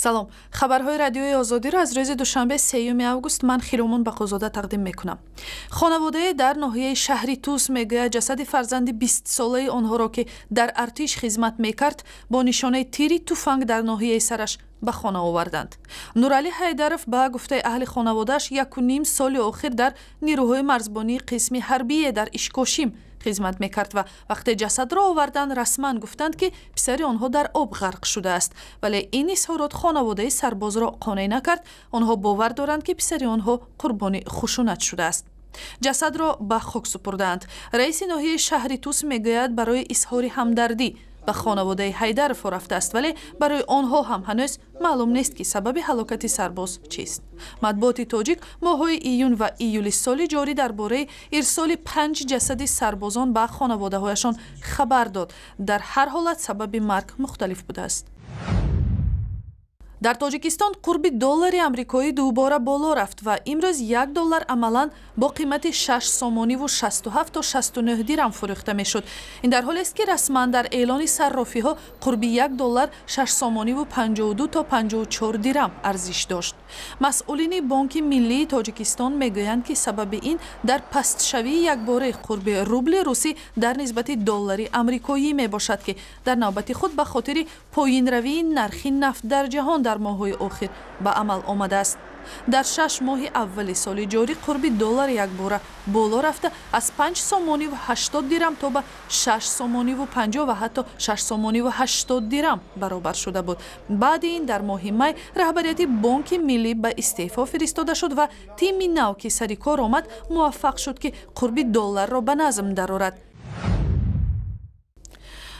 Салом, хабарҳои Радиои Озодиро аз рӯзи душанбе, 3 август, ман, Хиромон Бақозода, тақдим мекунам. Хонаводае дар ноҳияи шаҳри Тус мегӯяд, ҷасади фарзанди 20-солаи онҳоро, ки дар артиш хизмат мекард, бо нишонаи тири туфанг дар ноҳияи сараш ба хона оварданд. Нуралӣ Ҳайдаров, ба гуфтаи аҳли хонаводааш, 1,5 соли охир дар нирӯҳои марзбонии қисми ҳарбие дар Ишкошим хизмат мекард ва вақте ҷасадро оварданд, расман гуфтанд, ки писари онҳо дар об ғарқ шудааст. Вале ин изҳорот хонаводаи сарбозро қонеъ накард. Онҳо бовар доранд, ки писари онҳо қурбони хушунат шудааст. Ҷасадро ба хок супурдаанд. Раиси ноҳияи шаҳри Тус мегӯяд, барои изҳори ҳамдардӣ ба хонаводаи Ҳайдаровҳо рафтааст, вале барои онҳо ҳам ҳанӯз маълум нест, ки сабаби ҳалокати сарбоз чист. Матбуоти тоҷик моҳҳои июн ва июли соли ҷорӣ дар бораи ирсоли панҷ ҷасади сарбозон ба хонаводаҳояшон хабар дод. Дар ҳар ҳолат сабаби марг мухталиф будааст. Дар Тоҷикистон қурби доллари амрикоӣ дубора боло рафт ва имрӯз 1 доллар амалан бо қимати 6 сомониву 67 то 69 дирам фурӯхта мешуд. Ин дар ҳолест, ки расман дар эълони саррофиҳо қурби 1 доллар 6 сомониву 52 то 54 дирам арзиш дошт. Масъулини Бонки миллии Тоҷикистон мегӯянд, ки сабаби ин дар пастшавии якбораи қурби рубли русӣ дар нисбати доллари амрикоӣ мебошад, ки дар навбати худ ба хотири поинравии нархи нафт дар ҷаҳон дар моҳҳои охир ба амал омадааст. Дар 6 моҳи аввали соли ҷорӣ қурби доллар якбора боло рафта, аз 5 сомониву 80 дирам то ба 6 сомониву 50 ва ҳатто 6 сомониву 80 дирам баробар шуда буд. Баъди ин дар моҳи май раҳбарияти Бонки миллӣ ба истеъфо фиристода шуд ва тими нав, ки сари кор омад, муваффақ шуд, ки қурби долларро ба назм дарорад.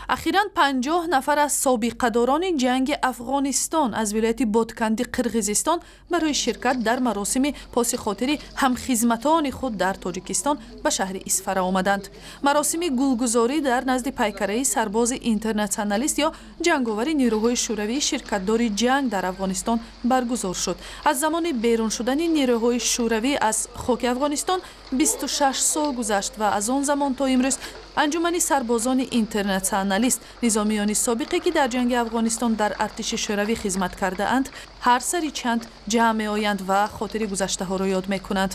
Ахиран 50 нафар аз собиқадорони ҷанги Афғонистон аз вилояти Ботканди Қирғизистон барои ширкат дар маросими поси хотири ҳамхизматони худ дар Тоҷикистон ба шаҳри Исфара омаданд. Маросими гулгузорӣ дар назди пайкараи сарбози интернатсионалист ё ҷанговари нирӯҳои шӯравии ширкатдори ҷанг дар Афғонистон баргузор шуд. Аз замони берун шудани нирӯҳои шӯравӣ аз хоки Афғонистон 26 сол гузашт ва аз он замон то имрӯз Анҷумани сарбозони интернатсионалист, низомиёни собиқе, ки дар ҷанги Афғонистон дар артиши шӯравӣ хизмат кардаанд, ҳар сари чанд ҷамъ меоянд ва хотири гузаштаҳоро ёд мекунанд.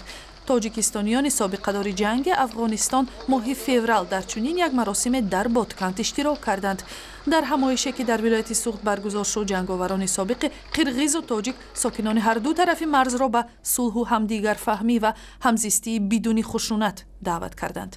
Тоҷикистониёни собиқадори ҷанги Афғонистон моҳи феврал дар чунин як маросиме дар Ботканд иштирок карданд. Дар ҳамоише, ки дар вилояти Суғд баргузор шуд, ҷанговарони собиқи қирғизу тоҷик сокинони ҳарду тарафи марзро ба сулҳу ҳамдигарфаҳмӣ ва ҳамзистии бидуни хушунат даъват карданд.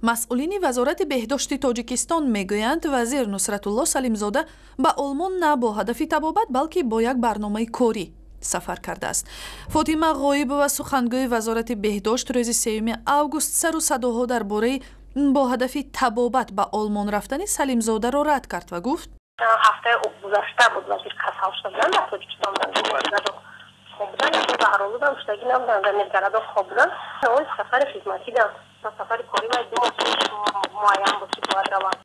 Масъулини Вазорати беҳдошти Тоҷикистон мегӯянд, вазир Нусратулло Салимзода ба Олмон на бо ҳадафи табобат, балки бо як барномаи корӣ сафар кардааст. Фотима Ғоибова, сухангӯи Вазорати беҳдошт, рӯзи 3 август сару садоҳо дар бораи бо ҳадафи табобат ба Олмон рафтани Салимзодаро рад кард ва гуфт: Ҳафтаи гузашта буд, вазир касал шуда буданд, дар Тоҷикистон хоб буданд, заҳролудам шудагӣ набуданд, дар медгородок хоб буданд. Сафари хизматӣ, сафари корӣ 2 моҳ муайян буд, ки бояд равад.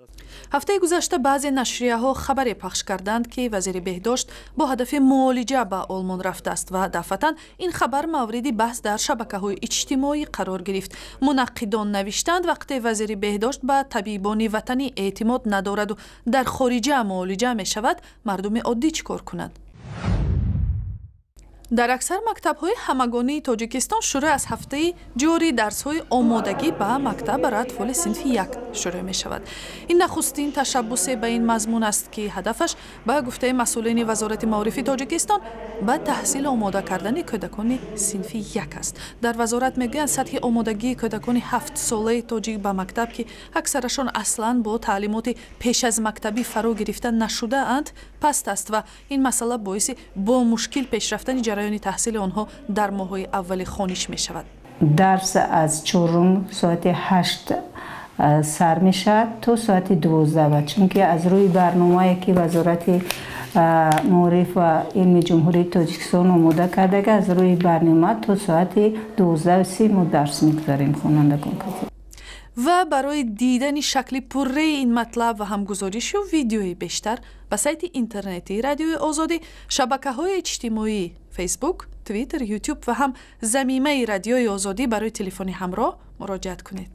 Ҳафтаи гузашта баъзе нашрияҳо хабаре пахш карданд, ки вазири беҳдошт бо ҳадафи муолиҷа ба Олмон рафтааст ва дафъатан ин хабар мавриди баҳс дар шабакаҳои иҷтимоӣ қарор гирифт. Мунаққидон навиштанд, вақте вазири беҳдошт ба табибони ватанӣ эътимод надораду дар хориҷа муолиҷа мешавад, мардуми оддӣ чӣ кор кунанд? Дар аксар мактабҳои ҳамагонии Тоҷикистон шурӯъ аз ҳафтаи ҷорӣ дарсҳои омодагӣ ба мактаб барои атфоли синфи як шурӯъ мешавад. Ин нахустин ташаббусе ба ин мазмун аст, ки ҳадафаш, ба гуфтаи масъулини Вазорати маорифи Тоҷикистон, ба таҳсил омода кардани кӯдакони синфи як аст. Дар вазорат мегӯянд, сатҳи омодагии кӯдакони 7-солаи тоҷик ба мактаб, ки аксарашон аслан бо таълимоти пеш аз мактабӣ фаро гирифта нашудаанд, паст аст ва ин масъала боиси бо мушкил пешрафтани ҷараёни таҳсили онҳо дар моҳҳои аввали хониш мешавад. Дарс аз чорум соати 8 сар мешавад то соати 12, чунки аз рӯи барномае, ки Вазорати маориф ва илми Ҷумҳурии Тоҷикистон омода кардага, аз рӯи барнома то соати 12:30 мо дарс мегузарем хонандагон. Ва барои дидани шакли пурраи ин матлаб ва ҳамгузоришу видеои бештар ба сайти интернетии Радиои Озодӣ, шабакаҳои иҷтимоӣ Фейсбук, Твиттер, Ютуб ва ҳам замимаи Радиои Озодӣ барои телефони ҳамроҳ муроҷиат кунед.